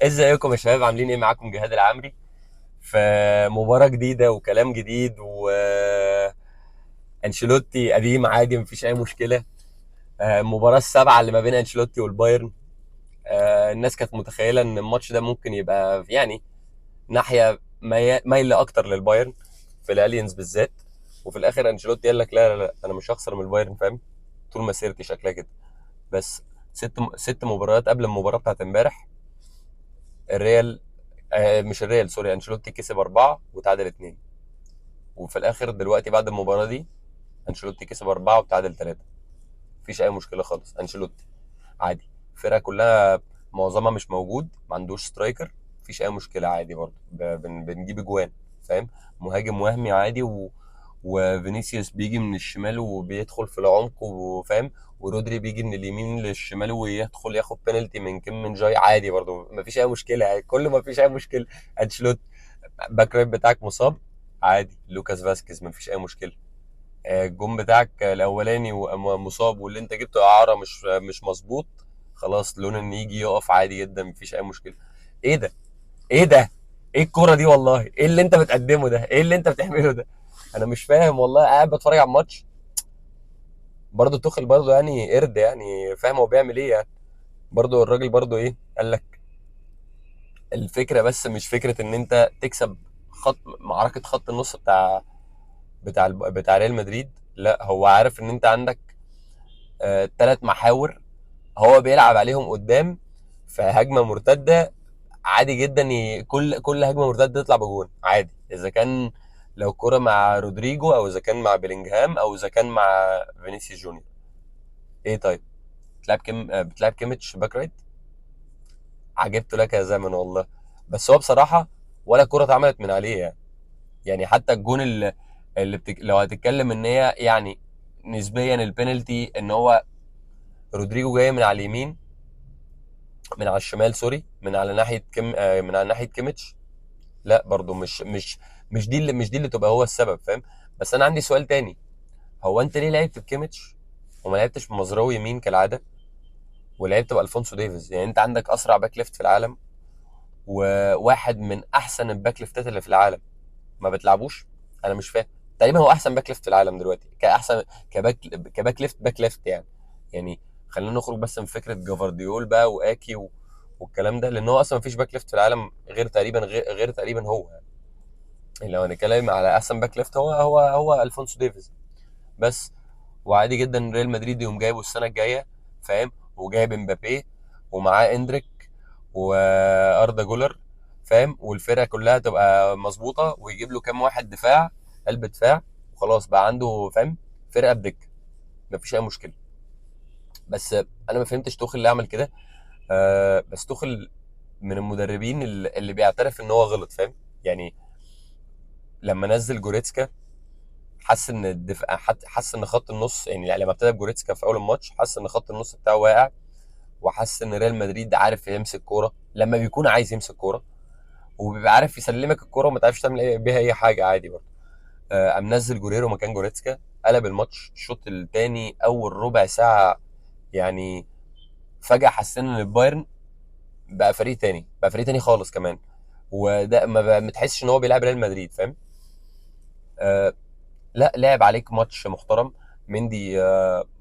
ازيكم يا شباب؟ عاملين ايه؟ معاكم جهاد العمري في مباراة جديدة وكلام جديد، و انشيلوتي قديم عادي، مفيش اي مشكلة. المباراة السابعة اللي ما بين انشيلوتي والبايرن. الناس كانت متخيلة ان الماتش ده ممكن يبقى يعني ناحية مايلة اكتر للبايرن في الاليانز بالذات، وفي الاخر انشيلوتي قال لك لا لا لا، انا مش هخسر من البايرن، فاهم؟ طول مسيرتي شكلها كده. بس ست مباريات قبل المباراة بتاعت امبارح، الريال، مش الريال، sorry، انشيلوتي كسب 4 وتعادل 2، وفي الاخر دلوقتي بعد المباراة دي انشيلوتي كسب 4 وتعادل 3. مفيش اي مشكلة خالص، انشيلوتي عادي، الفرقة كلها معظمها مش موجود، ما عندوش striker، مفيش اي مشكلة عادي برضه، بنجيب اجوان، فاهم؟ مهاجم وهمي عادي، وفينيسيوس بيجي من الشمال وبيدخل في العمق، وفاهم، ورودري بيجي من اليمين للشمال ويدخل ياخد بينالتي من كيم من جاي عادي برضه، مفيش اي مشكلة يعني، كله مفيش اي مشكلة. انشيلوتي back right بتاعك مصاب عادي، لوكاس فاسكيز مفيش اي مشكلة. الجون بتاعك الاولاني مصاب، واللي انت جبته اعاره مش مظبوط، خلاص لونين يجي يقف عادي جدا، مفيش اي مشكلة. ايه ده؟ ايه ده؟ ايه الكورة دي والله؟ ايه اللي انت بتقدمه ده؟ ايه اللي انت بتعمله ده؟ انا مش فاهم والله، قاعد بتفرج على الماتش برضه توخل برضه يعني قرد يعني، فاهم هو بيعمل ايه يعني؟ برضه الراجل برضه ايه قال لك؟ الفكرة بس مش فكرة ان انت تكسب خط معركة خط النص بتاع ريال مدريد، لا هو عارف ان انت عندك 3 محاور هو بيلعب عليهم قدام، فهجمه مرتدة عادي جدا، كل هجمة مرتدة تطلع بجون عادي، اذا كان لو كرة مع رودريجو او اذا كان مع بيلينجهام او اذا كان مع فينيسيوس جونيور. ايه طيب بتلعب كيم، بتلعب كيميتش back right، عجبت لك يا زمن والله. بس هو بصراحة ولا كرة اتعملت من عليه يعني، يعني حتى الجون اللي لو هتتكلم ان هي يعني نسبيا البينالتي، ان هو رودريجو جاي من على اليمين، من على الشمال sorry، من على ناحية كيم، من على ناحية كيميتش، لا برضو مش دي اللي تبقى هو السبب، فاهم؟ بس انا عندي سؤال تاني، هو انت ليه لعبت بكيميتش وما لعبتش بمزراوي يمين كالعادة، ولعبت بالفونسو ديفيز؟ يعني انت عندك اسرع back left في العالم، وواحد من احسن ال back left ات اللي في العالم، ما بتلعبوش؟ انا مش فاهم. تقريبا هو احسن back left في العالم دلوقتي، كاحسن ك back left، back left يعني. يعني خلينا نخرج بس من فكرة جافارديول بقى واكي والكلام ده، لان هو اصلا ما فيش back left في العالم غير تقريبا، غير تقريبا هو يعني. لو هنتكلم على احسن back left هو الفونسو ديفيز بس. وعادي جدا ريال مدريد يقوم جايبه السنة الجاية، فاهم؟ وجايب امبابي ومعاه اندريك واردا جولر، فاهم؟ والفرقة كلها تبقى مظبوطة، ويجيب له كام واحد دفاع، قلب دفاع، وخلاص بقى عنده، فاهم؟ فرقه بدكه، مفيش اي مشكلة. بس انا ما فهمتش توخل اللي عمل كده. بس توخل من المدربين اللي بيعترف ان هو غلط، فاهم؟ يعني لما نزل جوريتسكا حس ان الدفاع، حس ان خط النص، يعني لما ابتدى بجوريتسكا في اول الماتش حس ان خط النص بتاعه واقع، وحس ان ريال مدريد عارف يمسك كورة لما بيكون عايز يمسك كورة، وبيبقى عارف يسلمك الكورة وما تعرفش تعمل بيها اي حاجة عادي برضه. قام نزل جوريرو مكان جوريتسكا، قلب الماتش. الشوط الثاني اول ربع ساعة يعني فجاة حسينا ان البايرن بقى فريق تاني، بقى فريق تاني خالص كمان، وده ما تحسش ان هو بيلعب ريال مدريد، فاهم؟ لا لعب عليك ماتش محترم. مندي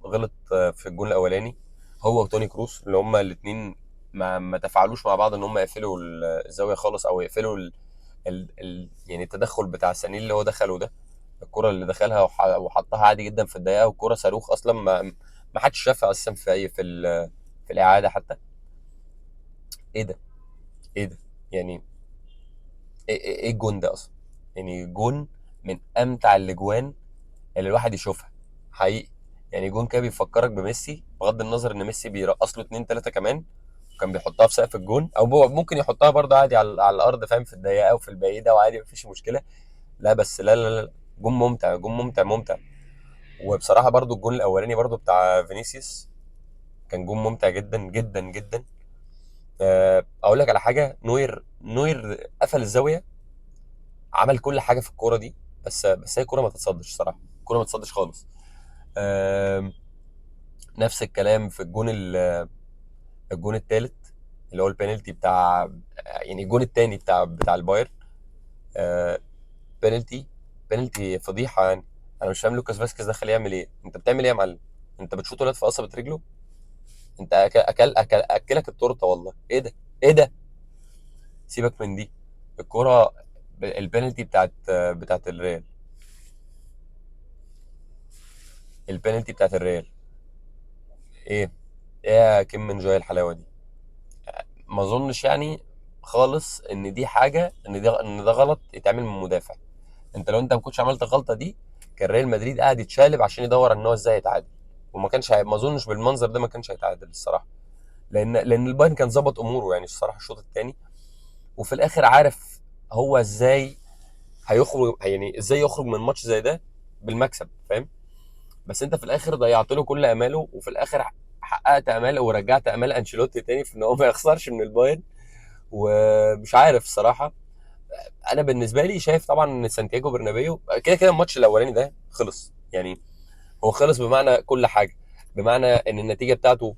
غلط في الجون الاولاني، هو وتوني كروس اللي هما الاثنين ما تفاعلوش مع بعض ان هم يقفلوا الزاوية خالص، او يقفلوا يعني التدخل بتاع سانيه اللي هو دخله ده، الكره اللي دخلها وحطها عادي جدا في الدقيقة، والكره صاروخ اصلا، ما حدش شافها اصلا في اي، في الاعادة حتى. ايه ده؟ ايه ده؟ يعني ايه الجون ده اصلا؟ يعني جون من امتع الاجوان اللي الواحد يشوفها حقيقي. يعني جون كده بيفكرك بميسي، بغض النظر ان ميسي بيرقص له 2 3 كمان، وكان بيحطها في سقف الجون، او هو ممكن يحطها برضه عادي على الارض، فاهم؟ في الضيقه وفي البعيدة وعادي مفيش مشكلة. لا بس لا لا لا، جون ممتع، جون ممتع ممتع. وبصراحة برضه الجون الاولاني برضه بتاع فينيسيوس كان جون ممتع جدا جدا جدا. اقول لك على حاجة، نوير قفل الزاوية، عمل كل حاجة في الكورة دي، بس هي كورة ما تتصدش صراحة، الكورة ما تتصدش خالص. نفس الكلام في الجون الجون الثالث. اللي هو البينالتي بتاع، يعني الجون الثاني بتاع البايرن. بينالتي، بينالتي فضيحة يعني. انا مش فاهم لوكاس فاسكيز دخل يعمل ايه؟ انت بتعمل ايه يا معلم؟ انت بتشوط ولاد في قصبه رجله؟ انت اكل اكل اكل اكلك التورتة والله. ايه ده؟ ايه ده؟ سيبك من دي. الكره البينالتي بتاعت الريال، البينالتي بتاعت الريال. ايه ايه يا كيم من جاي الحلاوة دي؟ ما اظنش يعني خالص ان دي حاجة، ان ده غلط يتعمل من مدافع. انت لو انت ما كنتش عملت الغلطة دي كان ريال مدريد قاعد يتشالب عشان يدور ان هو ازاي يتعادل، وما كانش ما اظنش بالمنظر ده ما كانش هيتعادل الصراحة، لان البايرن كان ظبط اموره يعني الصراحة الشوط الثاني، وفي الاخر عارف هو ازاي هيخرج، يعني ازاي يخرج من ماتش زي ده بالمكسب، فاهم؟ بس انت في الاخر ضيعت له كل اماله، وفي الاخر حققت اماله ورجعت امال انشيلوتي تاني في ان هو ما يخسرش من البايرن. ومش عارف الصراحة، انا بالنسبة لي شايف طبعا ان سانتياغو برنابيو كده كده الماتش الاولاني ده خلص، يعني هو خلص بمعنى كل حاجة، بمعنى ان النتيجة بتاعته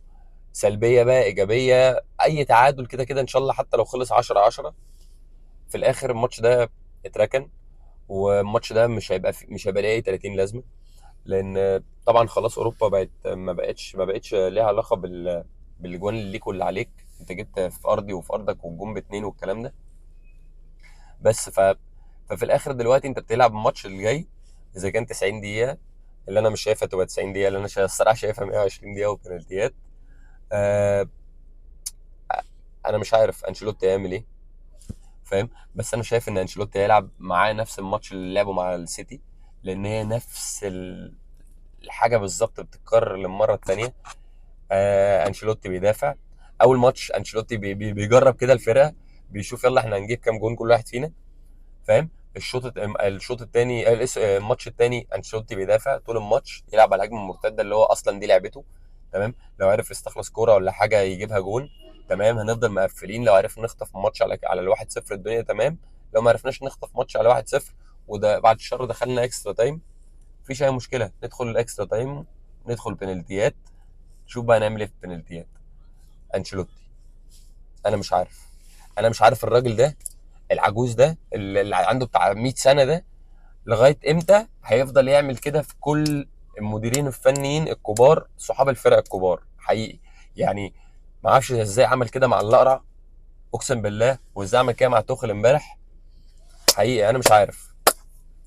سلبية بقى ايجابية، اي تعادل كده كده ان شاء الله، حتى لو خلص 10-10 في الاخر الماتش ده اتركن، والماتش ده مش هيبقى ليه اي 30 لازمه، لان طبعا خلاص اوروبا بقت ما بقتش ليها علاقة بالاجوان اللي ليك واللي عليك، انت جبت في ارضي وفي ارضك والجون باتنين والكلام ده بس. ففي الاخر دلوقتي انت بتلعب الماتش اللي جاي اذا كان 90 دقيقة، اللي انا مش شايفها تبقى 90 دقيقة، اللي انا الصراحة شايفها 120 دقيقة وبنالتيات. انا مش عارف انشيلوتي هيعمل ايه، فاهم؟ بس انا شايف ان انشيلوتي هيلعب معاه نفس الماتش اللي لعبه مع السيتي، لان هي نفس الحاجة بالظبط بتتكرر للمرة الثانية. انشيلوتي بيدافع اول ماتش، انشيلوتي بيجرب كده الفرقة، بيشوف يلا احنا هنجيب كام جون كل واحد فينا، فاهم؟ الشوط الثاني، الماتش الثاني انشيلوتي بيدافع طول الماتش، يلعب على الهجمة المرتدة اللي هو اصلا دي لعبته، تمام؟ لو عرف يستخلص كورة ولا حاجة يجيبها جون، تمام؟ هنفضل مقفلين، لو عرفنا نخطف ماتش على الواحد صفر الدنيا تمام، لو ما عرفناش نخطف ماتش على 1-0 وده بعد الشر دخلنا extra time، مفيش اي مشكلة، ندخل ال extra time، ندخل بنالتيات، شوف بقى نعمل ايه في البنالتيات. انشيلوتي انا مش عارف، انا مش عارف الراجل ده العجوز ده اللي عنده بتاع 100 سنة ده لغاية امتى هيفضل يعمل كده في كل المديرين الفنيين الكبار صحاب الفرق الكبار حقيقي. يعني ما اعرفش ازاي عمل كده مع الاقرع اقسم بالله، وازاي عمل كده مع توخل امبارح حقيقي. انا مش عارف،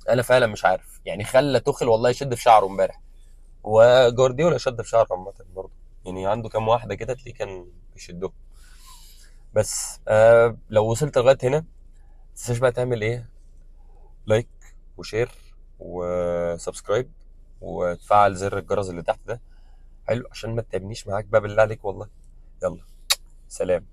انا فعلا مش عارف. يعني خلى توخل والله يشد في شعره امبارح، وجوارديولا شد في شعره عامة برضه، يعني عنده كام واحدة كده تلاقيه كان بيشدهم. بس لو وصلت لغاية هنا ما تنساش بقى تعمل ايه، like و share و subscribe وتفعل زر الجرس اللي تحت ده، حلو، عشان ما تتعبنيش معاك بقى بالله عليك والله. يلا سلام.